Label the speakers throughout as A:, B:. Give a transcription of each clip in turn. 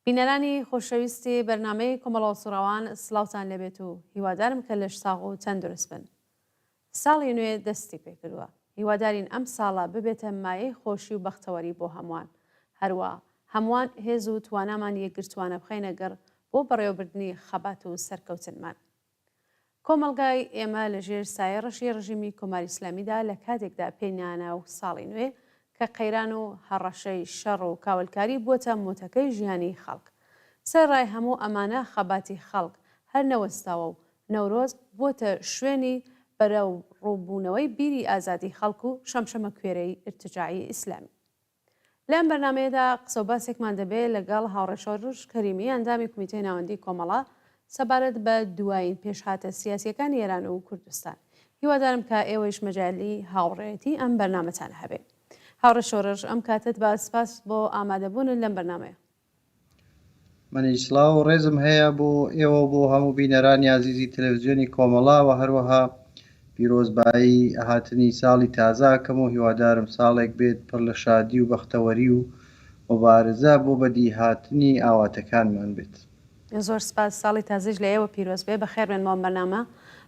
A: بینەرانی خۆشەویستی بەرنامەی کۆمەڵە سوڕاوان سڵاوتان لێبێت و هیوادارم کە لەش ساغ و تەندروست بن. ساڵی نوێ دەستی پێکردووە هیوادارین ئەم ساڵە ببێتە مایەی خۆشی و بەختەوەری بۆ هەمووان هەروا هەمووان هێز و توانامان یەکگرتووانە بخەینە گەڕ بۆ بەڕێوەبردنی خەبات و سەرکەوتنمان. کۆمەڵگای ئێمە لە ژێر سایەی ڕەشی ڕژیمی کۆماری ئیسلامیدا لە کاتێکدا پێی نایە ناو ساڵی نوێ کە قەیران و هەڕەشەی شەڕ و کاولکاری بووەتە مۆتەکەی ژیانی خەڵک. سەرەڕای هەموو ئەمانە خەباتی خەڵک هەر نەوەستاوە و نەورۆز بووەتە شوێنی بەرەوڕووبوونەوەی بیری ئازادی خەڵک و شەمشەمەکوێرەی ئیرتجاعی ئیسلامی. لەم بەرنامەیەدا قسە و باسێکمان دەبێ لەگەڵ هاوڕێ شۆرش کەریمی ئەندامی کومیتەی ناوەندی کۆمەڵە سەبارەت بە دوایین پێشهاتە سیاسیەکانی ئێران و کوردستان. هیوادارم کە ئێوەیش مەجالی هاوڕێیەتی ئەم بەرنامەتان هەبێ. هاوڕێ شۆرش ئەم کاتەت باش سپاس بۆ ئامادەبوونت لەم بەرنامەیە.
B: منیش سڵاو و ڕێزم هەیە بۆ ئێوە و بۆ هەموو بینەرانی ئازیزی تەلەفزیۆنی کۆمەڵە و هەروەها پیرۆزبایی هاتنی ساڵی تازە ئەکەم و هیوادارم ساڵێک بێت پڕ لە شادی و بەختەوەری و موبارزە بۆ بەدیهاتنی ئاواتەکانمان بێت.
A: زۆر سپاس، ساڵی تازەیش لە ئێوە پیرۆز بێ، بەخێر بێن بۆ ئەم بەرنامە.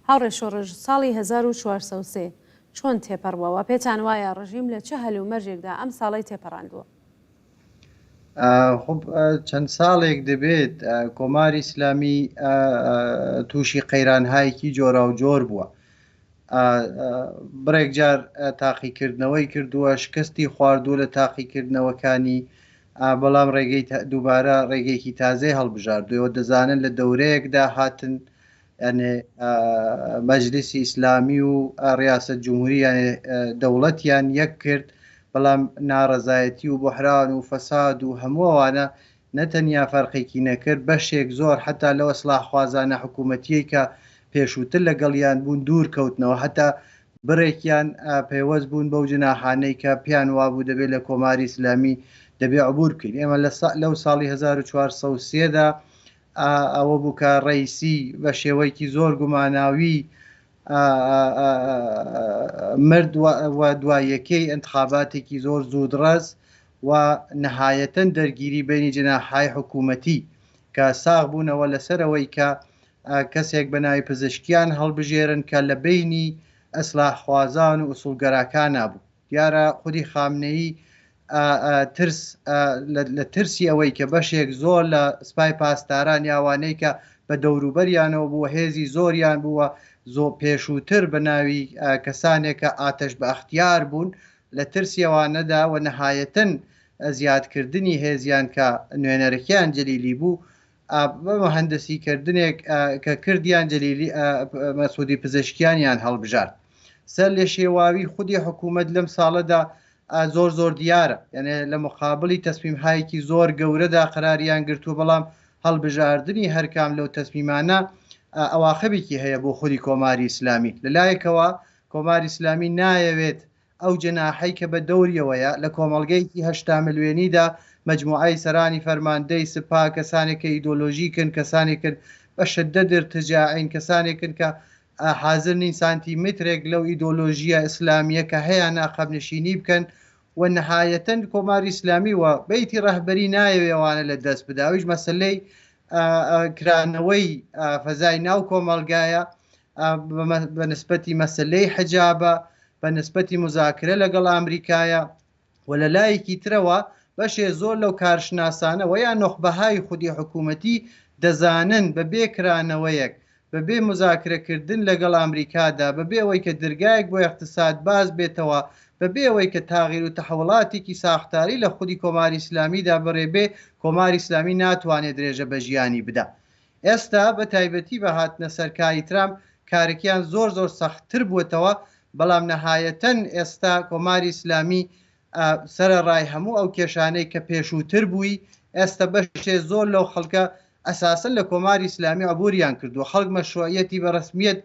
A: هاوڕێ شۆڕش، ساڵی 1403 چۆن تێپەڕ بووە و پێتان وایە ڕژیم لە چ هەلومەرجێکدا ئەم ساڵەی تێپەڕاندووە؟
B: خب چەند ساڵێک دەبێت کۆماری ئیسلامی تووشی قەیرانهایەکی جۆراوجۆر بووە. بڕێک جار تاقیکردنەوەی کردووە، شکستی خواردووە لە تاقیکردنەوەکانی، بەڵام ڕێگەی دووبارە ڕێگەیەکی تازەی هەڵبژاردووە. دەزانن لە دەورەیەکدا هاتن یانێ مەجلیسی ئیسلامی و ڕیاست جمهوری یانێ دەوڵەتیان یەک کرد، بەڵام ناڕەزایەتی و بوحران و فەساد و هەموو ئەوانە نەتەنیا فەرقێکی نەکرد، بەشێک زۆر حەتا لەو ئیسڵاحخوازانە حکوومەتییەی کە پێشووتر لەگەڵیان بوون دوور کەوتنەوە، حەتا بڕێکیان پەیوەست بوون بەو جناحانەی کە پێیان وابوو دەبێ لە کۆماری ئیسلامی دەبێ عبوور بکەین. ئێمە لە لەو ساڵی 1403 دا ئەوە بوو کە ڕەیسی بە شێوەیەکی زۆر گوماناوی مرد و دواییەکەی ئینتخاباتێکی زۆر زوودڕەس و نەهایەتەن دەرگیری بەینی جناحهای حکوومەتی کە ساغ بوونەوە لەسەر ئەوەی کە کەسێک بە ناوی پزشکیان هەڵبژێرن کە لە بەینی ئیسلاحخوازان و ئوسوڵگەراکانا بوو. دیارە خودی خامنەیی ترس لە ترسی ئەوەی کە بەشێک زۆر لە سپای پاسداران یا وانەی کە بە دەوروبەریانەوە بووە هێزی زۆریان بووە زۆ پێشووتر بە ناوی کەسانێک کە ئاتەش بە ئەختیار بوون لە ترسی ئەوانەدا و نەهایەتەن زیادکردنی هێزیان کە نوێنەرەکیان جەلیلی بوو بە مهندسی کردنێک کە کردیان جەلیلی مەسعودی پزیشکیانیان هەڵبژارد. سەر لێشێواوی خودی حکوومەت لەم ساڵەدا زۆر زۆر دیارە یعنی لە مقابلی تەسمیم هایەکی زۆر گەورەدا قەراریان گرتووە بەڵام هەڵبژاردنی هەرکام لەو تەسمیمانە ئەواخبێکی هەیە بۆ خودی کۆماری ئیسلامی لەلایەکەوە کۆماری ئیسلامی نایەوێت ئەو جەناحەی کە بە دەوریەوەیە لە کۆمەڵگەیەکی 80 ملیۆنیدا مەجموعەی سەرانی فەرماندەی سپا کەسانێک کە ئیدۆلۆژیکن کەسانێکن بە شدەت ارتجاعین کەسانێکن کە حازر نین سانتیمترێک لەو ئیدۆلۆژییە ئیسلامییە کە هەیانە قەبنشینی بکەن و نەهایەتەن کۆماری ئیسلامی و بەیتی ڕەهبەری نایەوێ ئەوانە لە دەست بدا ئەویش مەسەلەی کرانەوەی فەزای ناو کۆمەڵگایە بە نسبەتی مەسەلەی حجابە بە نسبەتی مزاکرە لەگەڵ ئامریکایە و لە لایەکی ترەوە بەشێ زۆر لەو کارشناسانە وە یا نوخبەهای خودی حکوومەتی دەزانن بە بێ کرانەوەیەک، بە بێ موزاکرە کردن لەگەڵ ئامریکادا، بە بێ ئەوەی کە درگایەک بۆ ئێقتساد باز بێتەوە، بە بێ ئەوەی کە تاغیر و تەحەوڵاتێکی ساختاری لە خودی کۆماری ئیسلامیدا بڕێ بێ، کۆماری ئیسلامی ناتوانێ درێژە بە ژیانی بدا. ئێستا بە تایبەتی بە هاتنە سەر کاری ترامپ کارەکیان زۆر زۆر سەختتر بووەتەوە، بەڵام نەهایەتەن ئێستا کۆماری ئیسلامی سەرەڕای هەموو ئەو کێشانەی کە پێشووتر بووی، ئێستا بەشێ زۆر لەو خەڵکە ئەساسەن لە کۆماری ئیسلامی عبوریان کردووە، خەڵک مەشروعیەتی بە ڕەسمیەت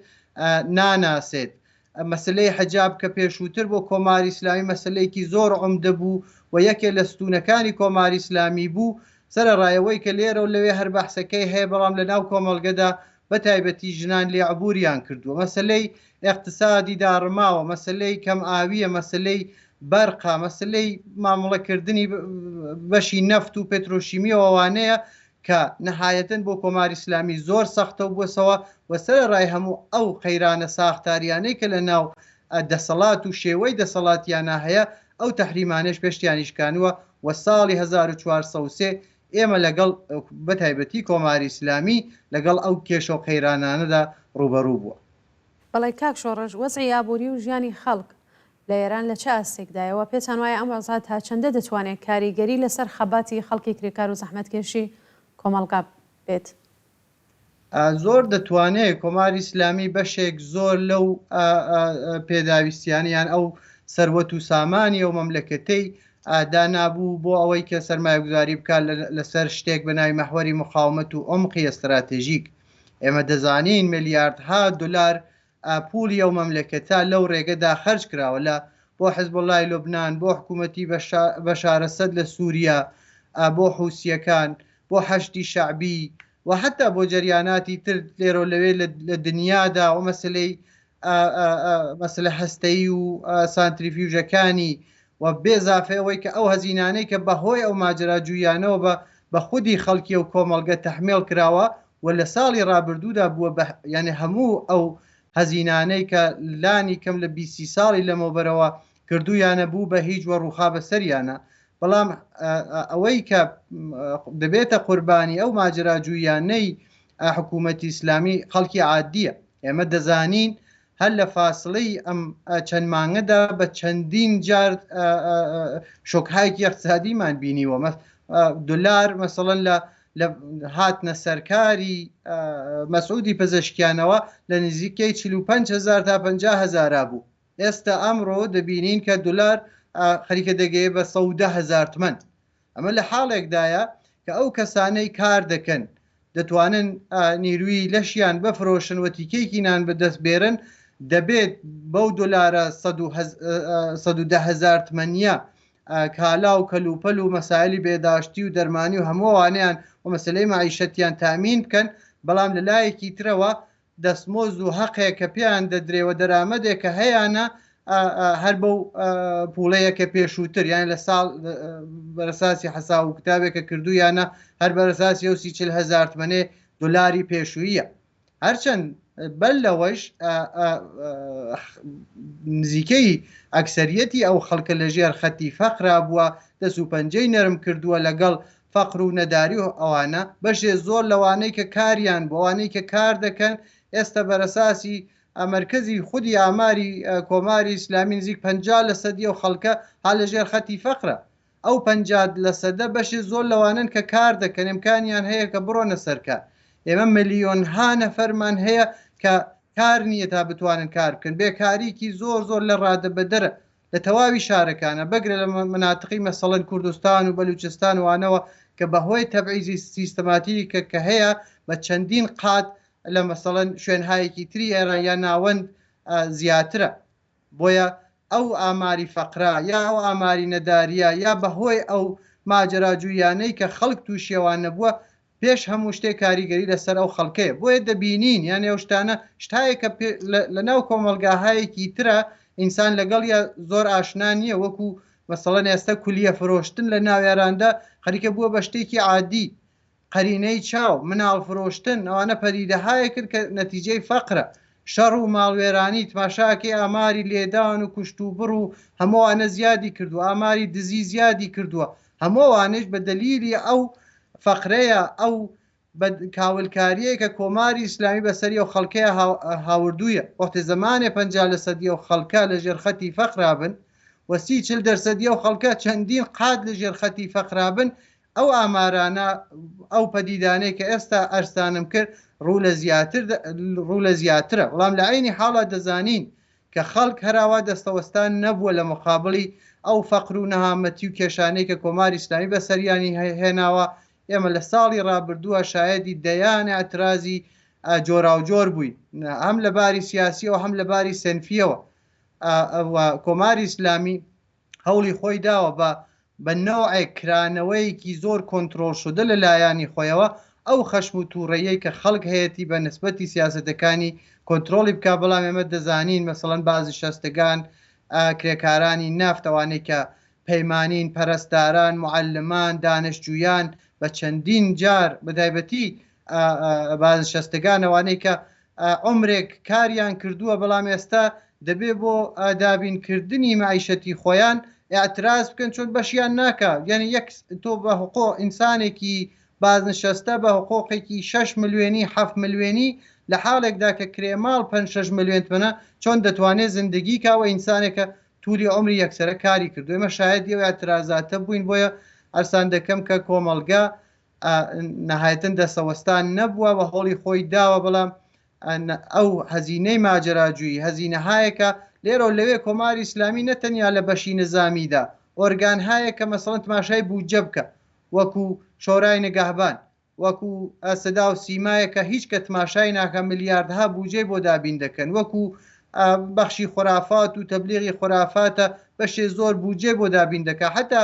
B: ناناسێت. مەسەلەی حجاب کە پێشووتر بۆ کۆماری ئیسلامی مەسەلەیەکی زۆر عومدە بوو و یەکێ لە ستوونەکانی کۆماری ئیسلامی بوو، سەرەڕای ئەوەی کە لێرە و لەوێ هەر بەحسەکەی هەیە بەڵام لە ناو کۆمەڵگەدا بە تایبەتی ژنان لێ عبوریان کردووە. مەسەلەی ئێقتسادی داڕماوە، مەسەلەی کەم ئاوییە، مەسەلەی بەرقە، مەسەلەی مامڵەکردنی بەشی نەفت و پێترۆشیمی و ئەوانەیە. کە نەهایەتەن بۆ کۆماری ئیسلامی زۆر سەختەو بووەسەوە و سەرەڕای هەموو ئەو قەیرانە ساختاریانەی کە لە ناو دەسەڵات و شێوەی دەسەڵاتیانا هەیە ئەو تەحریمانەش پێشتیانی شکانووە و ساڵی 1403 ئێمە لەگەڵ بە تایبەتی کۆماری ئیسلامی لەگەڵ ئەو کێشە و قەیرانانەدا ڕووبەڕوو بووە.
A: بەڵێ کاک شۆڕش، وەزعی ئابووری و ژیانی خەڵک لە ئێران لە چ ئاستێکدایە و پێتان وایە ئەم وەزعە تا چەندە دەتوانێت کاریگەری لەسەر خەباتی خەڵکی کرێکار و زەحمەتکێشی کۆمەڵگا بێت؟
B: زۆر دەتوانێت. کۆماری ئیسلامی بەشێک زۆر لەو پێداویستیانە یان ئەو سەروەت و سامانی ئەو مەملەکەتەی دانابوو بۆ ئەوەی کە سەرمایەگوزاری بکات لەسەر شتێک بە ناوی مەحوەری مقاومەت و عومقی ئەستراتێژیک. ئێمە دەزانین ملیاردها دلار پوڵی ئەو مەملەکەتە لەو ڕێگەدا خەرج کراوە لە بۆ حزبوڵای لوبنان، بۆ حکوومەتی بەشار ئەسەد لە سووریا، بۆ حوسییەکان، بۆ حەشدی شەعبی و حەتا بۆ جەریاناتی تر لێرەو لەوێ لە دنیادا و مەسەلەی مەسەلە هەستەیی و سانتریفیوژەکانی و بێ زافەی ئەوەی کە ئەو هەزینانەی کە بە هۆی ئەو ماجەراجوویانەوە بە بە خودی خەڵکی و کۆمەڵگە تەحمێڵ کراوە و لە ساڵی ڕابردوودا بووە بە یانی هەموو ئەو هەزینانەی کە لانی کەم لە 20 ساڵی لەمەوبەرەوە کردوویانە بوو بە هیچ وە ڕووخا بە سەریانە بەڵام ئەوەی کە دەبێتە قوربانی ئەو ماجەراجوویانەی حکوومەتی ئیسلامی خەڵکی عادیە ئێمە دەزانین هەر لە فاسڵەی ئەم چەند مانگەدا بە چەندین جار شۆکهایەکی اقتصادیمان بینیوە دلار مەسەڵەن لە لە هاتنە سەرکاری مەسعودی پزشکیانەوە لە نزیکەی 45 هزار تا 50 هزارا بوو ئێستا ئەمڕۆ دەبینین کە دلار خەریکە دەگەیە بە 110 هزار تمەن ئەمە لە حاڵێکدایە کە ئەو کەسانەی کار دەکەن دەتوانن نیروی لەشیان بفرۆشن و تیکەیەکی نان بەدەست بێرن، دەبێت بەو دۆلارە 110 هەزار تمەنیە کالا و کەلوپەل و مەسایلی بێداشتی و دەرمانی و هەموو ئەوانەیان و مەسەلەی مەعیشەتیان تامین بکەن، بەڵام لە لایەکی ترەوە دەستمۆزد و هەقێک کە پێیان دەدرێ و دەرامەدێک کە هەیانە هەر بەو پوڵەیە کە پێشووتر یان لە ساڵ بەرەساسی حەساو و کتابێک کە کردوویانە هەر بەرەساسی ئەو سی چل هەزار تمەنێ دلاری پێشوویە هەرچەند بەر لەوەش نزیکەی ئەکسەریەتی ئەو خەڵکە لە ژێر خەتی فەقرا بووە دەست و پەنجەی نەرم کردووە لەگەڵ فەقر و نەداری و ئەوانە، بەشێ زۆر لەوانەی کە کاریان بوو، ئەوانەی کە کار دەکەن ئێستا بەرەساسی مەرکەزی خودی ئاماری کۆماری ئیسلامی نزیک 50 لە سەدی ئەو خەڵکە ها لە ژێر خەتی فەقرە. ئەو 50 لە سەدە بەشێ زۆر لەوانەن کە کار دەکەن ئیمکانیان هەیە کە بڕۆنە سەر کار. ئێمە ملیۆنها نەفەرمان هەیە کە کار نییە تا بتوانن کار بکەن. بێکاریکی زۆر زۆر لە ڕادەبەدەرە. لە تەواوی شارەکانە بگرە لە مەناتقی مەسەڵەن کوردستان و بەلوچستان و وانەوە کە بە هۆی تەبعیزی سیستەماتیکە کە هەیە بە چەندین قات لە مەسەڵەن شوێنهایەکی تری ئێران یا ناوەند زیاترە بۆیە ئەو ئاماری فەقرە یا ئەو ئاماری نەداریە یا بە هۆی ئەو ماجەراجوویانەی کە خەڵک تووشیەوان نەبووە پێش هەموو شتێک کاریگەری لەسەر ئەو خەڵکەیە بۆیە دەبینین یان ئەو شتانە شتایە کە لە ناو کۆمەڵگاهایەکی ترە ئینسان لەگەڵ یا زۆر ئاشنا نییە وەکو مەسەڵەن ئێستا کولیە فرۆشتن لە ناوێراندا خەریکە بووە بە شتێکی عادی قەرینەی چاو مناڵ فرۆشتن ئەوانە پەدیدەهایە کرد کە نەتیجەی فەقرە شەڕ و ماڵوێرانی تماشاکەی ئاماری لێدان و کوشت و بڕ و هەمووانە زیادی کردووە ئاماری دزی زیادی کردووە هەمووانش بە دەلیلی ئەو فەقرەیە ئەو بە کاولکاریەی کە کۆماری ئیسلامی بە سەری ئەو خەڵکەیا هاوردوویە وەختی زەمانێ 50 لە سەدی ئەو خەڵکە لە ژێر خەتی فەقرا بن و سی چل دەرسەدی ئەو خەڵکە چەندین قات لە ژێر خەتی فەقرا بن ئەو ئامارانە ئەو پەدیدانەی کە ئێستا ئەرزتانم کرد ڕوو لە زیاتر ڕوو لە زیاترە بەڵام لە عەینی حاڵا دەزانین کە خەڵک هەراوا دەستەوەستان نەبووە لە مقابڵی ئەو فەقر و نەهامەتی و کێشانەی کە کۆماری ئیسلامی بەسەریانی هێناوە، ئێمە لە ساڵی ڕابردووە شایەدی دەیان ئیعترازی جۆراوجۆر بووین هەم لە باری سیاسیەوە هەم لە باری سێنفیەوە و کۆماری ئیسلامی هەوڵی خۆی داوە بە بە نەوعێک کرانەوەیەکی زۆر کۆنترۆڵ شدە لە لایانی خۆیەوە ئەو خەشم و توڕەیەی کە خەڵک هەیەتی بە نسبەتی سیاسەتەکانی کۆنترۆڵی بکا بەڵام ئێمە دەزانین مەسەڵەن بازنشەستگان کرێکارانی نەفت ئەوانەی کە پەیمانین پەرستاران معلمان دانشجویان. بە چەندین جار بە تایبەتی بازنشەستەگان ئەوانەی کە عومرێک کاریان کردووە بەڵام ئێستا دەبێ بۆ دابینکردنی مەعیشەتی خۆیان ئیعتراز بکەن چۆن بەشیان ناکا یعنی یەک تۆ بە حقوق ئینسانێکی بازنشەستە بە حقوقێکی 6 ملیۆنی 7 ملیۆنی لە حاڵێکدا کە کرێماڵ 5 6 ملیۆن تمەنە چۆن دەتوانێت زندگی کا و ئینسانێکە تولی عومری یەکسەرە کاری کردو ئێمە شایەدی ئەو ئیعترازاتە بووین بۆیە ئەرسان دەکەم کە کۆمەڵگە نەهایەتەن دەسەوەستان نەبووە و هەوڵی خۆی داوە بەڵام ئەو هەزینەی ماجەراجوویی هەزینەهایەکە لێرە و لەوێ کۆماری ئیسلامی نە تەنیا لە بەشی نزامیدا ئۆرگانهایەک کە مەسەڵەن تماشای بودجە بکە وەکوو شۆرای نگەهبان وەکو سەدا و سیمایەک کە هیچ کە تماشای ناکا ملیاردها بوجەی بۆ دابین دەکەن وەکو بەخشی خورافات و تەبلیغی خورافاتە بەشێ زۆر بوجەی بۆ دابین دەکا حتا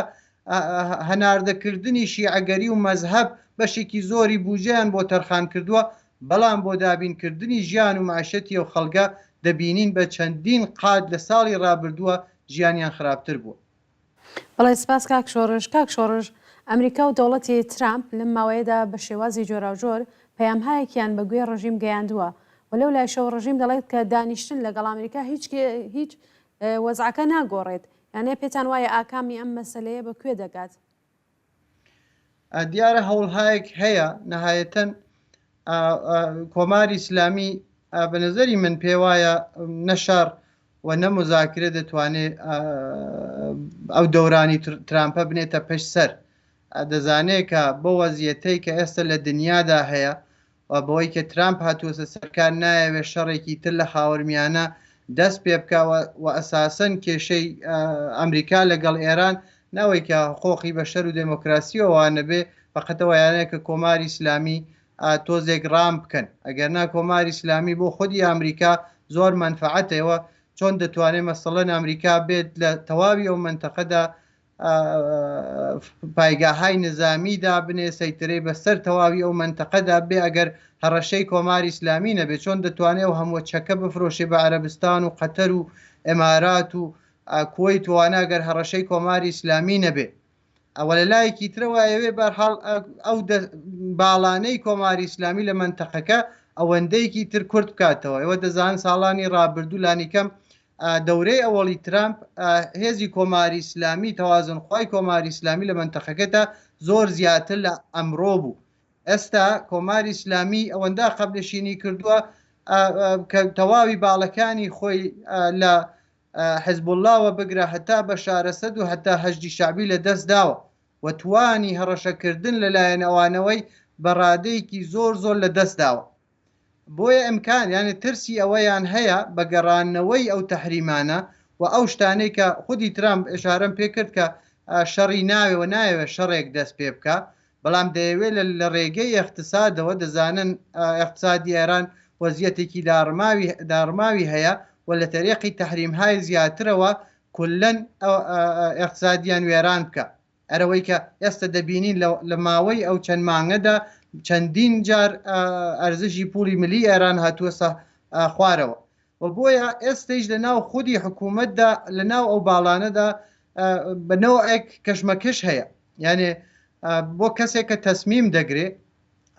B: هەناردەکردنی شیعەگەری و مەزهەب بەشێکی زۆری بوجەیان بۆ تەرخان کردووە بەڵام بۆ دابینکردنی ژیان و معیشەتی ئەو خەڵکە دەبینین بە چەندین قات لە ساڵی ڕابردووە ژیانیان خراپتر بووە.
A: بەڵێ سپاس کاک شۆڕش. کاک شۆڕش، ئەمریکا و دەوڵەتی ترامپ لەم ماوەیەدا بە شێوازی جۆراوجۆر پەیامهایەکیان بە گوێی ڕژیم گەیاندووە و لەو لایشەوە ڕژیم دەڵێت کە دانیشتن لەگەڵ ئامریکا هیچ هیچ وەزعەکە ناگۆڕێت. یانێ پێتان وایە ئاکامی ئەم مەسەلەیە بە کوێ دەگات؟
B: دیارە هەوڵهایەک هەیە نەهایەتەن کۆماری ئیسلامی بە نەزەری من پێوایە نە شەڕ و نە مزاکرە دەتوانێ ئەو دەورانی ترامپە بنێتە پشت سەر دەزانێت کە بۆ وەزیەتەی کە ئێستا لە دنیادا هەیە و بەوەی کە ترامپ هاتووەسە سەرکار نایەوێت شەڕێکی تر لە خاوەرمیانە دەست پێ بکە و ئەساسەن کێشەی ئەمریکا لەگەڵ ئێران نەوەی کە حقۆقی بەشەر و دێمۆکراسیەوە نەبێ فقەتەوەیانەیە کە کۆماری ئیسلامی تۆزێک ڕام بکەن ئەگەر نا کۆماری ئیسلامی بۆ خودی ئامریکا زۆر مەنفەعەتەوە چۆن دەتوانێت مەسەڵەن ئەمریکا بێت لە تەواوی ئەو مەنتەقەدا پایگاهای نزامی دابنێ سەیتەرەی بەسەر تەواوی ئەو مەنتەقەدا بێ ئەگەر هەڕەشەی کۆماری ئیسلامی نەبێ چۆن دەتوانێت ئەو هەموو چەکە بفرۆشێ بە عەرەبستان و قەتەر و ئیمارات و کوەیت وانە ئەگەر هەڕەشەی کۆماری ئیسلامی نەبێ ئەوە لە لایەکی ترەوە ئەیەوێ بەرحاڵ ئەو باڵانەی کۆماری ئیسلامی لە مەنتەقەکە ئەوەندەیەکی تر کورت بکاتەوە ئێوە دەزان ساڵانی ڕابردوو لانیکەم دەورەی ئەوەڵی ترامپ هێزی کۆماری ئیسلامی تەوازن خوای کۆماری ئیسلامی لە مەنتەقەکەدا زۆر زیاتر لە ئەمڕۆ بوو ئێستا کۆماری ئیسلامی ئەوەندە قەبلشینی کردووە کە تەواوی باڵەکانی خۆی لە حزبوڵڵاوە بگرە هەتا بەشار ئەسەد و هەتا حەشدی شەعبی لە دەست داوە و توانی هەڕەشەکردن لە لایەن ئەوانەوەی بە ڕادەیەکی زۆر زۆر لە دەست داوە. بۆیە ئیمکان یانی ترسی ئەوەیان هەیە بە گەڕانەوەی ئەو تەحریمانە و ئەو شتانەی کە خودی ترامپ ئیشارەم پێ کرد کە شەڕی ناوێ و نایەوێ شەڕێک دەست پێ بکا بەڵام دەیەوێت لە ڕێگەی ئێقتسادەوە، دەزانن ئێقتسادی ئێران وەزیەتێکی داڕماوی داڕماوی هەیە و لە تەریقی تەحریمهای زیاترەوە کوللەن ئێقتسادیان وێران بکا. ئەرەوەی کە ئێستا دەبینین لە ماوەی ئەو چەند مانگەدا چەندین جار ئەرزشی پوڵی ملی ئێران هاتووەسە خوارەوە و بۆیە ئێستەیش لە ناو خودی حکوومەتدا لە ناو ئەو باڵانەدا بە نەوعێک کەشمەکش هەیە یانێ بۆ کەسێک کە تەسمیم دەگرێ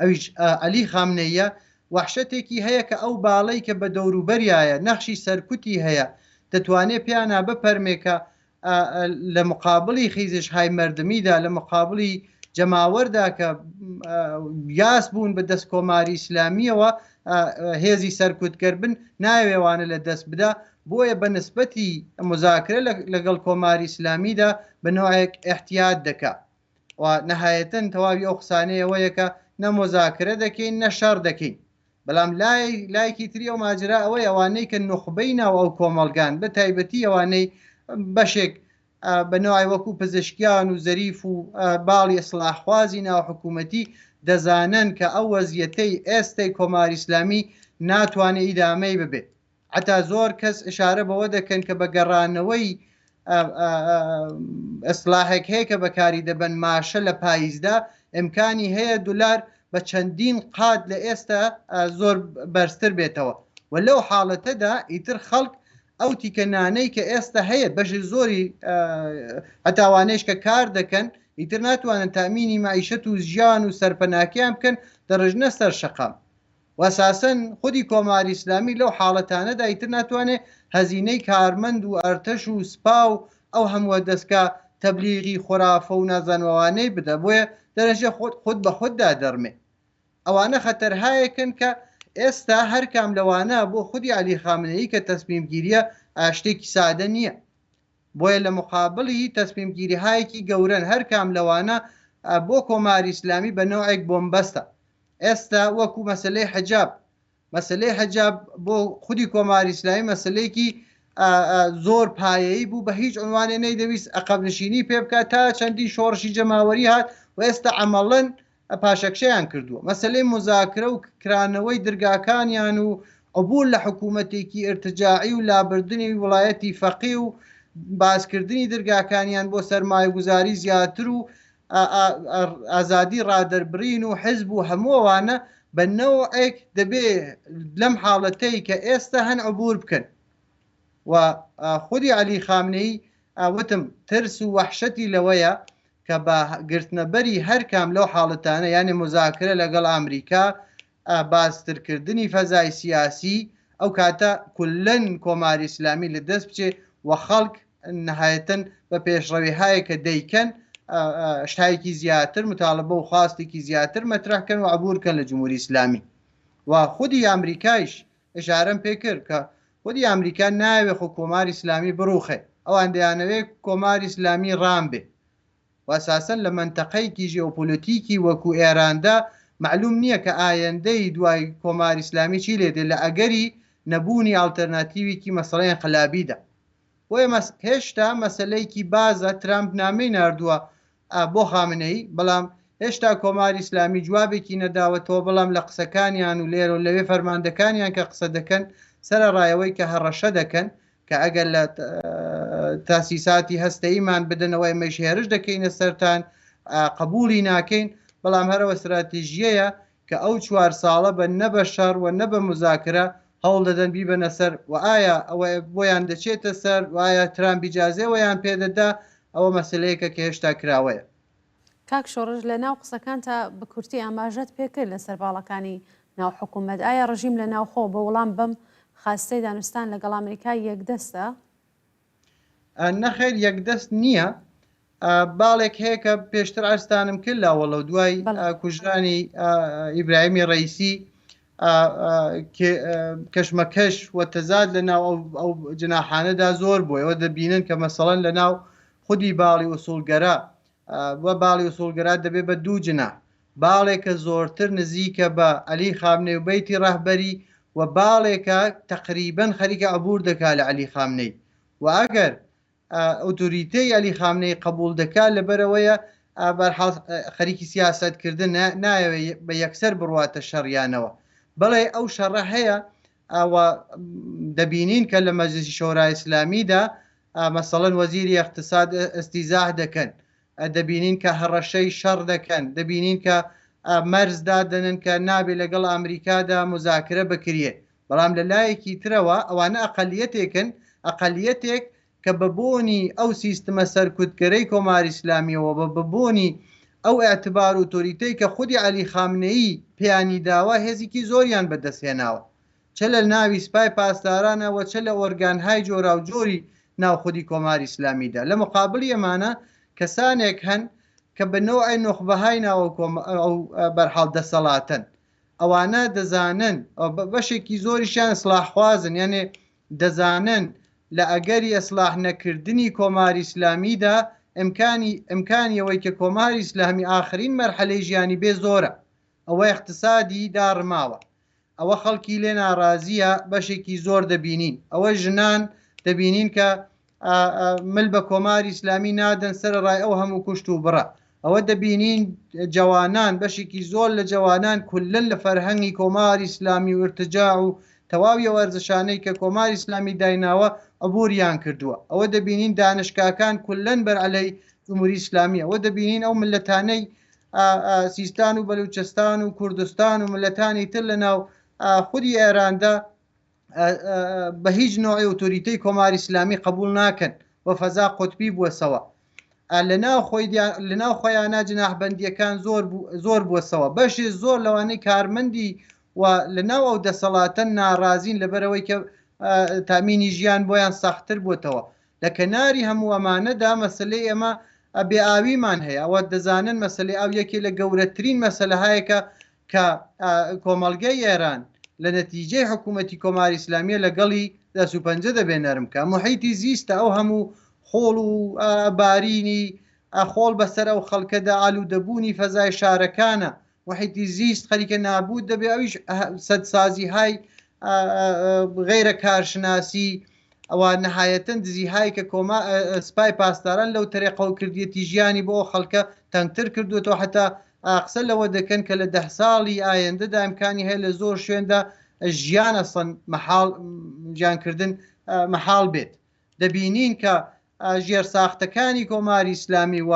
B: ئەویش عەلی خامنەیە وەحشەتێکی هەیە کە ئەو باڵەی کە بە دەوروبەریایە نەخشی سەرکوتی هەیە دەتوانێ پیانا بپەرمێ کە لە مقابڵی خیزشهای مەردمیدا لە مقابڵی جەماوەردا کە یاس بوون بە دەست کۆماری ئیسلامیەوە هێزی سەرکوتگەر بن ناوێوانە لە دەست بدا بۆیە بە نسبەتی مزاکرە لەگەڵ کۆماری ئیسلامیدا بە نەوعێک ئیحتیات دەکا و نەهایەتەن تەواوی ئەو قسانەی ئەوەیە کە نە مزاکرە دەکەین نە شەڕ دەکەین بەڵام لای لایەکی تری ئەو ماجرا ئەوەی ئەوانەی کە نوخبەی ناو ئەو کۆمەڵگان بە تایبەتی ئەوانەی بەشێک بە نوعی وەکو پزیشکیان و زەریف و باڵی ئیسلاحخوازی ناو حکوومەتی دەزانن کە ئەو وەزیەتەی ئێستەی کۆماری ئیسلامی ناتوانێت ئیدامەی ببێت عەتا زۆر کەس ئشارە بەوە دەکەن کە بە گەڕانەوەی ئیسلاحێک هەیە کە بەکاری دەبەن ماشە لە پاییزدا ئیمکانی هەیە دولار بە چەندین قات لە ئێستا زۆر بەرزتر بێتەوە و لەو حاڵەتەدا ئیتر خەڵک ئەو تیکە نانەی کە ئێستا هەیە بەشی زۆری هەتاوانەیش کە کار دەکەن ئیتر ناتوانن تامینی مەعیشەت و ژیان و سەرپەناکیان بکەن دەڕژنە سەر شەقام و ئەساسەن خودی کۆماری ئیسلامی لەو حاڵەتانەدا ئیتر ناتوانێ هەزینەی کارمەند و ئەرتەش و سپا و ئەو هەمووە دەسکا تەبلیغی خورافە و نازانم ئەوانەی بدا بۆیە دەرەجە خود خود بە خوددا دەڕمێ. ئەوانە خەتەرهایەکن کە ئێستا هەرکام لەوانە بۆ خودی عەلی خامنەیی کە تەسمیمگیریە شتێکی سادە نییە. بۆیە لە مقابڵی تەسمیمگیریهایەکی گەورەن هەرکام لەوانە بۆ کۆماری ئیسلامی بە نەوعێک بۆمبەستە. ئێستا وەکو مەسەلەی حجاب مەسەلەی حجاب بۆ خودی کۆماری ئیسلامی مەسەلەیەکی زۆر پایەیی بوو بە هیچ عنوانێ نەیدەویست عەقەبنشینی پێ بکات تا چەندین شۆڕشی جەماوەری هات و ئێستا عەمەڵەن پاشەکشەیان کردووە. مەسەلەی موزاکرە و کرانەوەی درگاکانیان و عبور لە حکوومەتێکی ئیرتجاعی و لابردنی وڵایەتی فەقی و بازکردنی درگاکانیان بۆ سەرمایەگوزاری زیاتر و ئازادی ڕادەربڕین و حزب و هەموو ئەوانە بە نەوعێک دەبێ لەم حاڵەتەی کە ئێستا هەن عبور بکەن و خودی عەلی خامنەیی وتم ترس و وەحشەتی لەوەیە کە بە گرتنەبەری هەر کام لەو حاڵەتانە یانێ موزاکرە لەگەڵ ئامریکا بازترکردنی فەزای سیاسی ئەو کاتە کوللەن کۆماری ئیسلامی لە دەست بچێ و خەڵک نهایەتەن بە پێشڕەویهایەک کە دەیکەن شتایەکی زیاتر متاڵبە و خواستێکی زیاتر مەترح کەن و عبور کەن لە جمهوری ئیسلامی و خودی ئامریکایش ئشارەم پێ کرد کە خودی ئامریکا نایەوێ خۆ کۆماری ئیسلامی بڕوخێ ئەوان دەیانەوێ کۆماری ئیسلامی ڕام بێ و ئەساسەن لە مەنتەقەیەکی ژێئۆپۆلۆتیکی وەکوو ئێراندا مەعلووم نییە کە ئایەندەی دوای کۆماری ئیسلامی چی لێ دێ لە ئەگەری نەبوونی ئاڵتێرناتیویکی مەسەڵەی ئینقلابیدا. بۆیە هێشتا مەسەلەیەکی بازە ترامپ نامەی ناردووە بۆ خامنەیی، بەڵام هێشتا کۆماری ئیسلامی جوابێکی نەداوەتەوە، بەڵام لە قسەکانیان و لێرە و لەوێ فەرماندەکانیان کە قسە دەکەن سەرەڕای ئەوەی کە هەڕەشە دەکەن کە ئەگەر لە تاسیساتی هەستەییمان بدەنەوە ئێمەیش هێرش دەکەینە سەرتان، قبوڵی ناکەین، بەڵام هەر ئەوە ستراتیژییەیە کە ئەو چوار ساڵە بە نە بە شەڕ و نە بە موزاکرە هەوڵ دەدەن بیبەنە سەر و ئایا ئەوە بۆیان دەچێتە سەر و ئایا ترامپ ئیجازەی ئەوەیان پێ دەدا ئەوە مەسەلەیەکە کە هێشتا کراوەیە.
A: کاک شۆڕش لە ناو قسەکانتا بە کورتی ئاماژەت پێ کرد لە سەر باڵەکانی ناو حکوومەت، ئایا ڕژیم لە ناوخۆ بۆ وڵام بەم خواستەی دانوستان لەگەڵ ئامریکا یەکدەستە؟
B: نەخێر یەکدەست نییە. باڵێک هەیە کە پێشتر عەرزتانم کرد لاوەڵە و دوای کوژرانی ئیبراهیمی ڕەئیسی کەشمەکەش و تەزاد لە ناو ئەو جناحانەدا زۆر بووە. ئێوە دەبینن کە مەسەڵەن لە ناو خودی باڵی ئوسوڵگەرا و باڵی ئوسوڵگەرا دەبێ بە دوو جناح، باڵێکە زۆرتر نزیکە بە عەلی خامنەی و بەیتی ڕەهبەری و باڵێکە تەقریبەن خەریکە عبور دەکا لە عەلی خامنەی و ئەگەر ئۆتۆریتەی عەلی خامنەی قبوڵ دەکا لەبەرئەوەیە بەرحاڵ خەریکی سیاسەت کردن نایەوێ بە یەکسەر بڕواتە شەڕیانەوە. بەڵێ ئەو شەڕە هەیە و دەبینین کە لە مەجلسی شۆرای ئیسلامیدا مەسەڵەن وەزیری ئیقتساد ئیستیزاح دەکەن، دەبینین کە هەڕەشەی شەڕ دەکەن، دەبینین کە مەرز دادەنن کە نابێ لەگەڵ ئامریکادا موزاکرە بکریێ. بەڵام لە لایەکی ترەوە ئەوانە ئەقەلیەتێکن، ئەقەلیەتێک کە بە بۆنی ئەو سیستمە سەرکوتگەرەی کۆماری ئیسلامییەوە و بە بۆنی ئەو ئیعتبار و ئۆتۆریتەی کە خودی عەلی خامنەیی پێیانی داوە هێزیکی زۆریان بە دەست هێناوە چە لە ناوی سپای پاسدارانە و چە لە ئۆرگانهای جۆراوجۆری ناو خودی کۆماری ئیسلامیدا. لە مقابڵی ئەمانە کەسانێک هەن کە بە نەوعێ نوخبەهای ناو ئەو بەرحاڵ دەسەڵاتەن. ئەوانە دەزانن بەشێکی زۆریشیان ئیسڵاحخوازن یانێ دەزانن لە ئەگەری ئیسڵاح نەکردنی کۆماری ئیسلامیدا ئیمکانی ئیمکانی ئەوەی کە کۆماری ئیسلامی ئاخرین مەرحەلەی ژیانی بێ زۆرە ئەوە ئیقتسادی داڕماوە ئەوە خەڵکی لێ ناڕازییە بەشێکی زۆر دەبینین ئەوە ژنان دەبینین کە مل بە کۆماری ئیسلامی نادەن سەرەڕای ئەو هەموو کوشت و بڕە. ئەوە دەبینین جەوانان، بەشێکی زۆر لە جەوانان کوللەن لە فەرهەنگی کۆماری ئیسلامی و ئیرتجاع و تەواوی ئەو ئەرزشانەی کە کۆماری ئیسلامی دایناوە عبوریان کردووە. ئەوە دەبینین دانشگاکان کوللەن بەرعەلەی جمهوری ئیسلامیە. ئەوە دەبینین ئەو مللەتانەی سیستان و بەلوچستان و کوردستان و مللەتانی تر لە ناو خودی ئێراندا بە هیچ نوعی ئۆتۆریتەی کۆماری ئیسلامی قبول ناکەن و فەزا قوتبی بووەسەوە. لەناو خۆی لەناو خۆیانا جناحبەندییەکان زۆر زۆر بووەسەوە بەشێ زۆر لەوانەی کارمەندی و لەناو ئەو دەسەڵاتەن ناڕازین لەبەرئەوەی کە تامینی ژیان بۆیان سەختتر بۆتەوە لە کەناری هەموو ئەمانەدا مەسەلەی ئێمە بێ ئاویمان هەیە ئەوە دەزانن مەسەلەی ئاو یەکێ لە گەورەترین مەسەلەهایەکە کە کۆمەڵگەی ئێران لە نەتیجەی حکوومەتی کۆماری ئیسلامیە لەگەڵی دەست و پەنجە دەبێ نەرم کا. موحیتی زیستە ئەو هەموو خۆڵ و بارینی خۆڵ بەسەر ئەو خەڵکەدا ئالوودەبوونی فەزای شارەکانە. موحیتی زیست خەریکە نابوود دەبێ ئەویش سەدسازیهای غەیرە کارشناسی ئەوە نەهایەتەن دزیهای کە کۆما سپای پاسداران لەو تەرێقەوە کردیەتی ژیانی بۆ ئەو خەڵکە تەنگتر کردووەتەوە حەتا قسە لەوە دەکەن کە لە دەهساڵی ئایندەدا ئیمکانی هەیە لە زۆر شوێندا ژیان ئەسڵەن مەحاڵ ژیانکردن مەحاڵ بێت. دەبینین کە ژێرساختەکانی کۆماری ئیسلامی و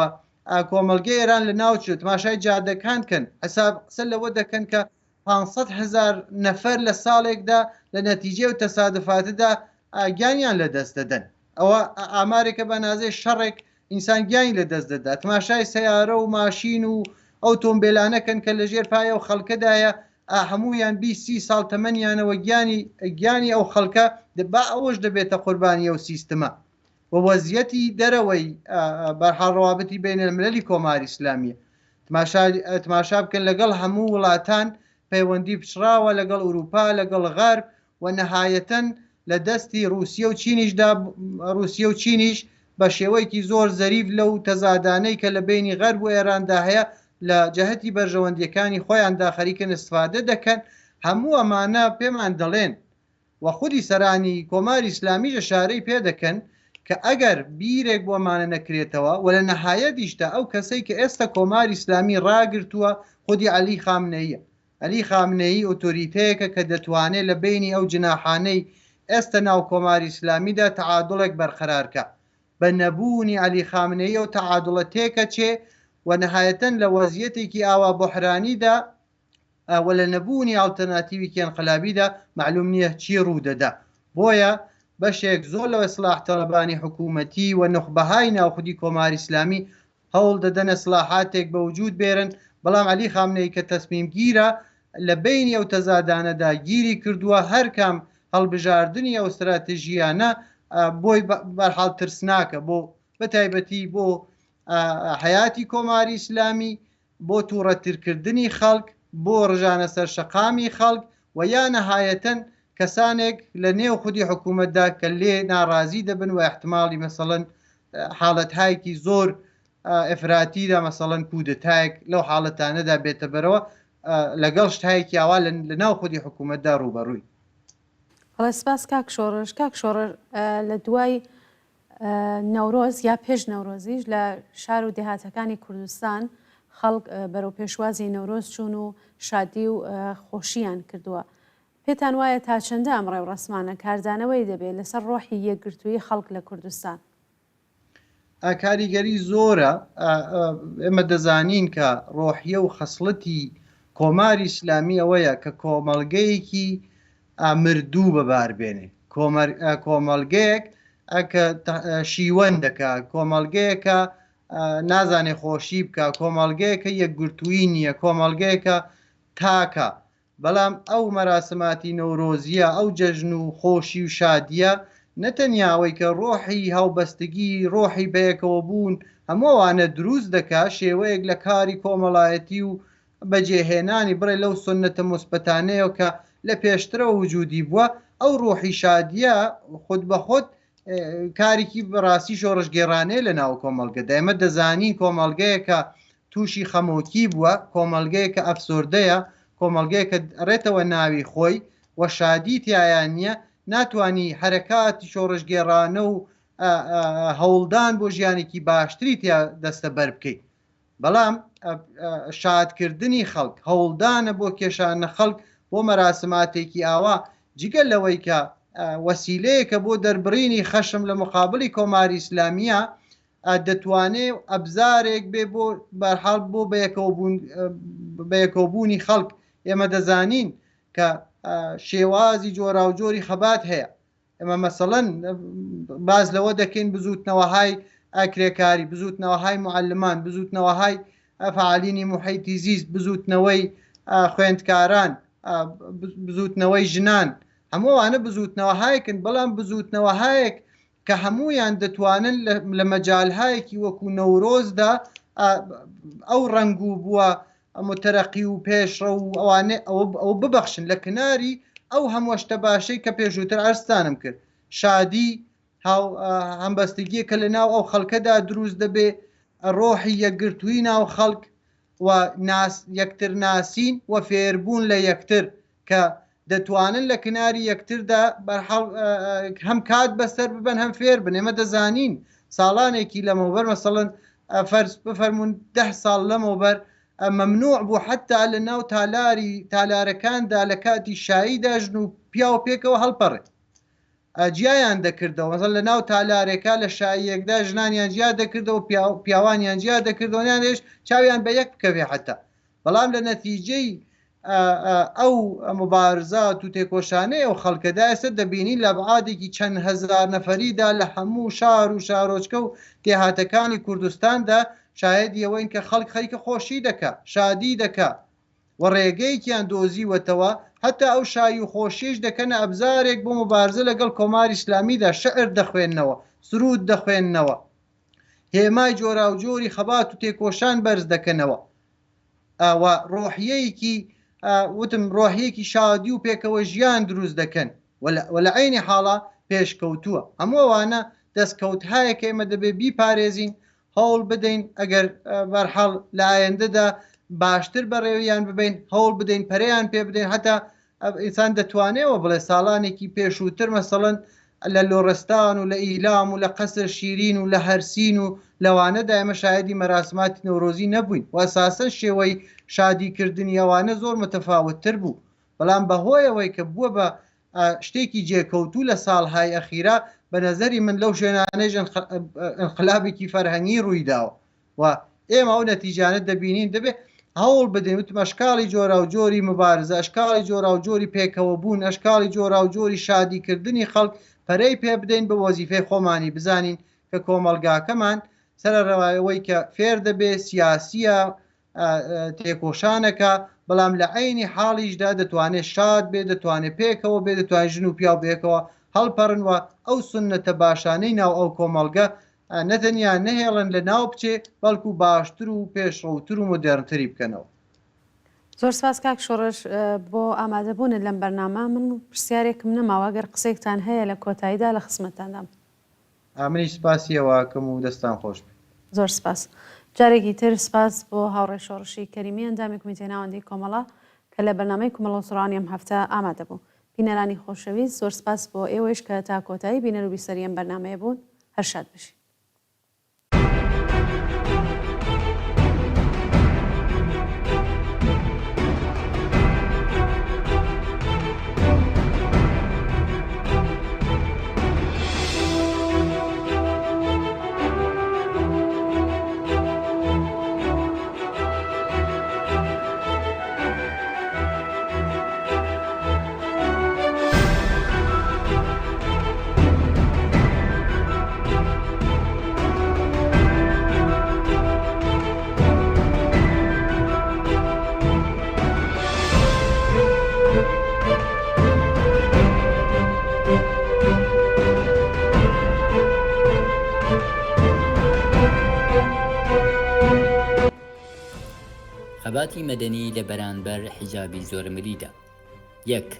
B: کۆمەڵگەی ئێران لە ناو چوو تماشای جادەکان کەن حساب قسە لەوە دەکەن کە 500 هزار نەفەر لە ساڵێکدا لە نەتیجەی و تەسادفاتدا گیانیان لەدەست دەدەن. ئەوە ئامارێکە بە نازەی شەڕێک ئینسان گیانی لە دەست دەدا. تماشای سەیارە و ماشین و ئەو تۆمبێلانە کەن کە لە ژێر پای ئەو خەڵکەدایە هەموویان 20 سی ساڵ تەمەنیانەوە گیانی گیانی ئەو خەڵکە با ئەوەش دەبێتە قوربانی ئەو سیستمە و وەزیەتی دەرەوەی بەرحاڵ ڕوابطی بین المللی کۆماری ئیسلامیە تماشا تماشا بکەن لەگەڵ هەموو وڵاتان پەیوەندی پچڕاوە لەگەڵ ئوروپا لەگەڵ غەرب و نەهایەتەن لە دەستی ڕووسیە و چینیشدا ڕووسیە و چینیش بە شێوەیەکی زۆر زەریف لەو تەزادانەی کە لە بەینی غەرب و ئێراندا هەیە لە جەهەتی بەرژەوەندییەکانی خۆیاندا خەریکن ئیستفادە دەکەن هەموو ئەمانە پێمان دەڵێن و خودی سەرانی کۆماری ئیسلامیش ئشارەی پێ دەکەن کە ئەگەر بیرێک بۆ ئەمانە نەکرێتەوە و لە نەهایەتیشدا ئەو کەسەی کە ئێستا کۆماری ئیسلامی ڕاگرتووە خودی عەلی خامنەییە عەلی خامنەیی ئۆتۆریتەیەکە کە دەتوانێ لە بەینی ئەو جناحانەی ئێستە ناو کۆماری ئیسلامیدا تەعادوڵێک بەرقەرار کا. بە نەبوونی عەلی خامنەیی ئەو تەعادوڵە تێکەچێ و نەهایەتەن لە وەزیەتێکی ئاوا بوحرانیدا و لە نەبوونی ئاڵترناتیوێکی ئەنقلابیدا مەعلووم نییە چی ڕوو دەدا. بۆیە بەشێک زۆر لە ئیسڵاحتەڵەبانی حکوومەتی و نوخبەهای ناوخودی کۆماری ئیسلامی هەوڵ دەدەن ئیسڵاحاتێک بە وجود بێرن، بەڵام عەلی خامنەیی کە تەسمیمگیرە لە بەینی ئەو تەزادانەدا گیری کردووە، هەرکام هەڵبژاردنی ئەو ستراتژییانە بۆی بەرحاڵ ترسناکە بۆ بە تایبەتی بۆ حەیاتی کۆماری ئیسلامی، بۆ توڕەترکردنی خەڵک، بۆ ڕژانە سەر شەقامی خەڵک و یا نەهایەتەن کەسانێک لە نێو خودی حکوومەتدا کە لێ ناڕازی دەبن و ئیحتماڵی مەسەڵەن حاڵەتهایەکی زۆر ئیفراتیدا مەسەڵەن کودەتایەک لەو حاڵەتانەدا بێتە بەرەوە لەگەڵ شتهایەکی ئاوا لە ناو خودی حکوومەتدا ڕووبەڕووی.
A: بەڵێ سپاس کاک شۆڕش. کاک شۆڕش لە دوای نەورۆز یا پێش نەورۆزیش لە شار و دێهاتەکانی کوردستان خەڵک بەرەو پێشوازی نەورۆز چوون و شادی و خۆشییان کردووە. پێتان وایە تا چەندە ئەم ڕێوڕەسمانە کاردانەوەی دەبێت لەسەر ڕۆحی یەکگرتوویی خەڵک لە کوردستان؟
B: کاریگەری زۆرە. ئێمە دەزانین کە ڕۆحیە و خەسڵەتی کۆماری ئیسلامی ئەوەیە کە کۆمەڵگەیەکی مردوو بەبار بێنێ، کۆمەڵگەیەک کە شیوەن دەکا، کۆمەڵگەیەکە نازانێ خۆشی بکا، کۆمەڵگەیەکە یەکگرتوویی نییە، کۆمەڵگەیەکە تاکە. بەڵام ئەو مەراسماتی نەورۆزییە، ئەو جەژن و خۆشی و شادییە، نە تەنیا ئەوەی کە ڕۆحی هاوبەستگی، ڕۆحی بەیەکەوەبوون، هەموو ئەوانە دروست دەکا، شێوەیەک لە کاری کۆمەڵایەتی و بەجێهێنانی بڕێ لەو سوننەتە موسبەتانەیە کە لە پێشترەوە وجوودی بووە، ئەو ڕۆحی شادییە خودبەخود کارێکی بەڕاستی شۆڕشگێڕانەیە لە ناو کۆمەڵگەدا. ئێمە دەزانین کۆمەڵگەیەکە تووشی خەمۆکی بووە، کۆمەڵگەیەکە ئەفسۆردەیە، کۆمەڵگەیەکە ڕێتەوە ناوی خۆی و شادی تیایا نییە، ناتوانی حەرەکاتی شۆڕشگێڕانە و هەوڵدان بۆ ژیانێکی باشتری تیا دەستەبەر بکەیت. بەڵام شادکردنی خەڵک، هەوڵدانە بۆ کێشانە خەڵک بۆ مەراسماتێکی ئاوا، جگە لەوەی کە وەسیلەیەکە بۆ دەربڕینی خەشم لە مقابلی کۆماری ئیسلامییە، دەتوانێ ئەبزارێک بێ بۆ بەرحاڵ بۆ بەیەکەوبوونی خەڵک. ئێمە دەزانین کە شێوازی جۆراوجۆری خەبات هەیە. ئێمە مەسەڵەن باس لەوە دەکەین بزووتنەوەهای کرێکاری، بزووتنەوەهای موعەلمان، بزووتنەوەهای فەعالینی موحیتی زیست، بزووتنەوەی خوێندکاران، بزووتنەوەی ژنان، هەموو ئەوانە بزووتنەوەهایەکن، بەڵام بزووتنەوەهایەک کە هەموویان دەتوانن لە مەجالهایەکی وەکو نەورۆزدا ئەو ڕەنگ و بووە متەرەقی و پێشڕەو و ئەوانە ئەوە ببەخشن لە کناری ئەو هەموو شتە باشەی کە پێشووتر عەرزتانم کرد شادی هاو هەمبەستگیە کە لە ناو ئەو خەڵکەدا دروست دەبێ ڕۆحی یەکگرتووی ناو خەڵک و ناس یەکتر ناسین و فێربوون لە یەکتر کە دەتوانن لە کناری یەکتردا بەرحاڵ هەم کات بەسەر ببەن هەم فێر بن ئێمە دەزانین ساڵانێکی لەمەوبەر مەسەڵەن فەرز بفەرمونون ده ساڵ لەمەوبەر مەمنوع بوو حتا لە ناو تالاری تالارەکاندا لە کاتی شاییدا ژن و پیاو پێکەوە هەڵپەڕێ جیایان دەکردەوە مەسەڵەن لە ناو تالارێکا لە شاییەکدا ژنانیان جیا دەکردەوە پیاوانیان جیا دەکردەوە نیان چاویان بە یەک بکەوێ حتا بەڵام لە نەتیجەی ئەو موبارزات و تێکۆشانەی ئەو خەڵکەدا ئێستا دەبینین لە ئەبعادێکی چەند هەزار نەفەریدا لە هەموو شار و شارۆچکە و دێهاتەکانی کوردستاندا شاهێدی ئەوەین کە خەڵک خەریکە خۆشی دەکا، شادی دەکا و ڕێگەیەکیان دۆزیوەتەوە هەتا ئەو شایی و خۆشیەیش دەکەنە ئەبزارێک بۆ موبارزە لەگەڵ کۆماری ئیسلامیدا، شعر دەخوێننەوە، سروود دەخوێننەوە، هێمای جۆراوجۆری خەبات و تێکۆشان بەرز دەکەنەوە. و ڕۆحیەیەکی وتم ڕۆحیەکی شادی و پێکەوە ژیان دروست دەکەن و لە عەینی حاڵا پێشکەوتووە هەموو ئەوانە دەستکەوتهایەکە ئێمە دەبێ بیپارێزین هەوڵ بدەین ئەگەر بەرحاڵ لە ئایندەدا باشتر بەڕێویان ببین هەوڵ بدەین پەرەیان پێ بدەین هەتا ئینسان دەتوانێەوە بڵێ ساڵانێکی پێشووتر مەسەڵەن لە لۆڕستان و لە ئیلام و لە قەسر شیرین و لە هەرسین و لەوانەدا ئێمە شایەدی مەراسماتی نەورۆزی نەبووین و ئەساسەن شێوەی شادی کردنی ئەوانە زۆر متەفاوتتر بوو بەڵام بەهۆی ئەوەی کە بووە بە شتێکی جێکەوتوو لە ساڵهای ئەخیرا بە نەزەری من لەو شوێنانەیش ئینقلابێکی فەرهەنگی ڕوویداوە و ئێمە ئەو نەتیجانە دەبینین دەبێ هەوڵ بدەین وتم ئەشکاڵی جۆراوجۆری مبارزە ئەشکاڵی جۆراوجۆری پێکەوە بوون ئەشکاڵی جۆراوجۆری شادیکردنی خەڵک پەرەی پێ بدەین بە وەزیفەی خۆمانی بزانین کە کۆمەڵگاکەمان سەرەڕای ئەوەی کە فێر دەبێ سیاسیە تێکۆشانەکە بەڵام لە عەینی حاڵیشدا دەتوانێت شاد بێ دەتوانێت پێکەوە بێ دەتوانێت ژن و پیاو بێکەوە هەڵپەڕن و ئەو سوننەتە باشانەی ناو ئەو کۆمەڵگە نەتەنیا نەهێڵن لە ناو بچێ بەڵکو باشتر و پێشڕەوتر و مۆدێرنتری بکەنەوە.
A: زۆر سپاس کاک شۆڕش بۆ ئامادەبوونت لەم بەرنامە، من پرسیارێکم نەماوە گەر قسەیەکتان هەیە لە کۆتاییدا لە خزمەتتاندام.
B: منیش سپاسی ئێوە ئەکەم و دەستتان خۆش بێ.
A: زۆر سپاس. جارێکی تر سپاس بۆ هاوڕێ شۆڕشی کەریمی ئەندامی کومیتەی ناوەندی کۆمەڵە کە لە بەرنامەی کومەڵە سۆرانی ئەم هەفتە ئامادە بوو. بینەرانی خۆشەویست زۆر سپاس بۆ ئێوەیش کە تا کۆتایی بینەر و بیسەری ئەم بەرنامەیە بوون. هەر شاد بژین.
C: خەباتی مەدەنی لە بەرانبەر حیجابی زۆرەملیدا. یەک.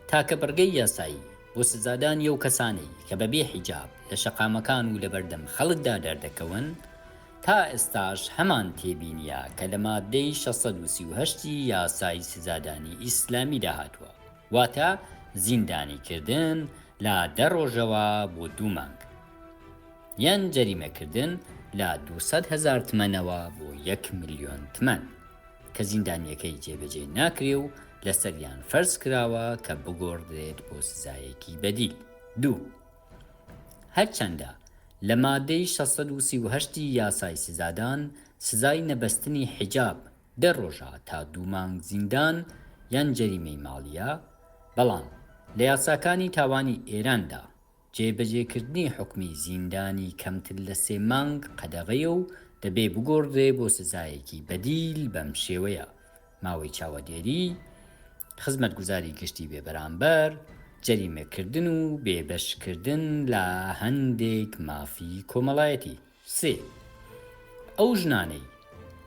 C: تاکە بڕگەی یاسایی بۆ سزادانی ئەو کەسانەی کە بەبێ حیجاب لە شەقامەکان و لەبەردەم خەڵکدا دەردەکەون، تا ئێستاش هەمان تێبینییە کە لە ماددەی 638 ی یاسای سزادانی ئیسلامیدا هاتووە، واتە زیندانیکردن لە دە ڕۆژەوە بۆ دوو مانگ، یان جەریمەکردن لە 200 هەزار تمەنەوە بۆ یەک ملیۆن تمەن. کە زیندانییەکەی جێبەجێ ناکرێ و لەسەریان فەرز کراوە کە بگۆڕدرێت بۆ سزایەکی بەدیل. دوو. هەرچەندە لە مادەی 638 ی یاسای سزادان سزای نەبەستنی حیجاب دە ڕۆژە تا دوو مانگ زیندان یان جەریمەی ماڵییە، بەڵام لە یاساکانی تاوانی ئێراندا. جێبەجێکردنی حوکمی زیندانی کەمتر لە سێ مانگ قەدەغەیە و دەبێ بگۆڕدرێ بۆ سزایەکی بەدیل بەم شێوەیە، ماوەی چاوەدێری، خزمەتگوزاری گشتی بێبەرامبەر، جەریمەکردن و بێبەشکردن لە هەندێک مافی کۆمەڵایەتی. سێ، ئەو ژنانەی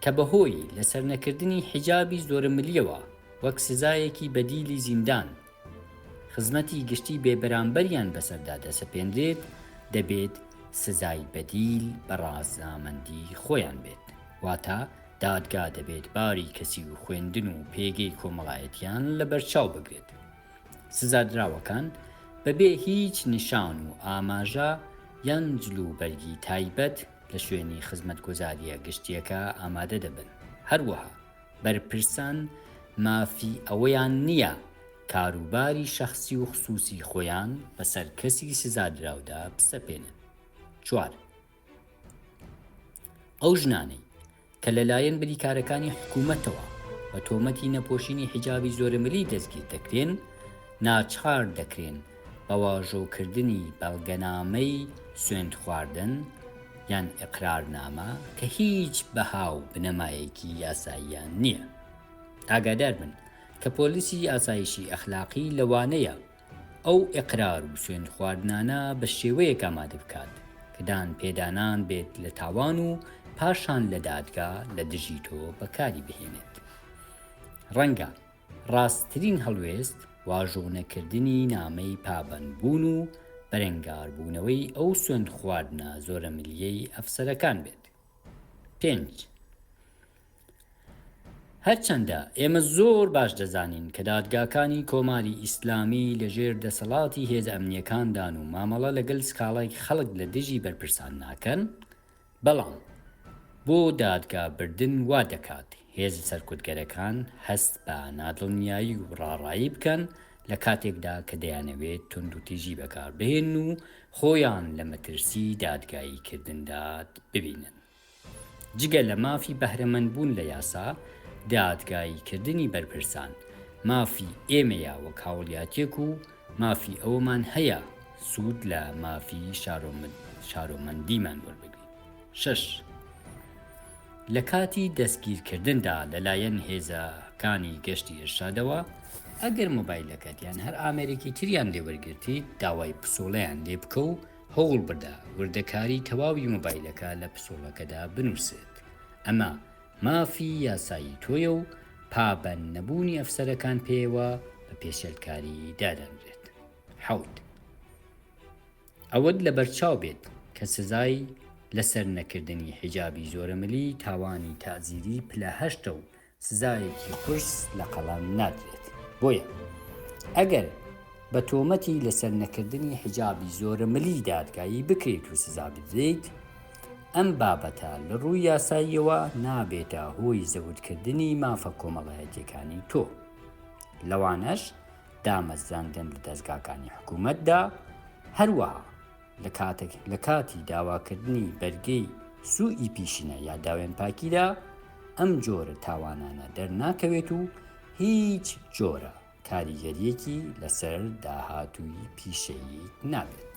C: کە بەهۆی لەسەرنەکردنی حیجابی زۆرەملییەوە وەک سزایەکی بەدیلی زیندان، خزمەتی گشتی بێبەرامبەریان بەسەردا دەسەپێنرێت، دەبێت سزای بەدیل بە ڕازامەندی خۆیان بێت، واتە دادگا دەبێت باری کەسی و خوێندن و پێگەی کۆمەڵایەتیان لەبەرچاو بگرێت. سزادراوەکان بەبێ هیچ نیشان و ئاماژە یان جلوبەرگی تایبەت لە شوێنی خزمەتگوزارییە گشتییەکە ئامادە دەبن، هەروەها بەرپرسان مافی ئەوەیان نییە کاروباری شەخسی و خسوسی خۆیان بەسەر کەسی سزادراودا بسەپێنن. چوار. ئەو ژنانەی کە لەلایەن بریکارەکانی حکوومەتەوە بە تۆمەتی نەپۆشینی حیجابی زۆرەملی دەستگیر دەکرێن، ناچار دەکرێن بە واژۆکردنی بەڵگەنامەی سوێندخواردن یان ئیقرارنامە کە هیچ بەها و بنەمایەکی یاساییان نییە. ئاگادار بن کە پۆلیسی ئاسایشی ئەخلاقی لەوانەیە ئەو ئیقرار و سوێندخواردنانە بە شێوەیەک ئامادە بکات کە دان پێدانان بێت لە تاوان و پاشان لە دادگا لە دژی تۆ بەکاری بهێنێت. ڕەنگە ڕاستترین هەڵوێست واژۆنەکردنی نامەی پابەندبوون و بەرەنگاربوونەوەی ئەو سوێندخواردنە زۆرەملییەی ئەفسەرەکان بێت. پێنج. هەرچەندە ئێمە زۆر باش دەزانین کە دادگاکانی کۆماری ئیسلامی لە ژێر دەسەڵاتی هێزە ئەمنییەکاندان و مامەڵە لەگەل سکاڵای خەڵک لە دژی بەرپرسان ناکەن، بەڵام بۆ دادگا بردن وا دەکات هێزە سەرکوتگەرەکان هەست بە نادڵنیایی و ڕاڕایی بکەن لە کاتێکدا کە دەیانەوێت توندوتیژی بەکار بهێنن و خۆیان لە مەترسی دادگاییکردندا ببینن. جگە لە مافی بەهرەمەندبوون لە یاسا، دادگاییکردنی بەرپرسان مافی ئێمەیە وەک هاوڵیاتیەک و مافی ئەوەمان هەیە سوود لە مافی شارۆمەندیمان وەربگرین. شەش. لە کاتی دەستگیرکردندا لەلایەن هێزەکانی گەشتی ئیرشادەوە، ئەگەر مۆبایلەکەت یان هەر ئامێرێکی تریان لێ وەرگرتیت، داوای پسوڵەیان لێ بکە و هەوڵبدە وردەکاری تەواوی مۆبایلەکە لە پسوڵەکەدا بنووسێت. ئەمە مافی یاسایی تۆیە و پابەند نەبوونی ئەفسەرەکان پێیەوە بە پێشێلکاری دادەنرێت. حەوت. ئەوەت لەبەرچاو بێت کە سزای لەسەر نەکردنی حیجابی زۆرەملی تاوانی تەعزیری پلە هەشتە و سزایەکی قورس لە قەڵەم نادرێت. بۆیە ئەگەر بە تۆمەتی لەسەر نەکردنی حیجابی زۆرەملی دادگایی بکرێیت و سزا بدرێیت، ئەم بابەتە لە ڕووی یاساییەوە نابێتە هۆی زەوتکردنی مافە کۆمەڵایەتییەکانی تۆ، لەوانەش دامەزراندن لە دەزگاکانی حکوومەتدا، هەروەها لە کاتی داواکردنی بەرگەی سوئی پیشینە یا داوێنپاکیدا ئەم جۆرە تاوانانە دەرناکەوێت و هیچ جۆرە کاریگەرییەکی لەسەر داهاتووی پیشەییت نابێت.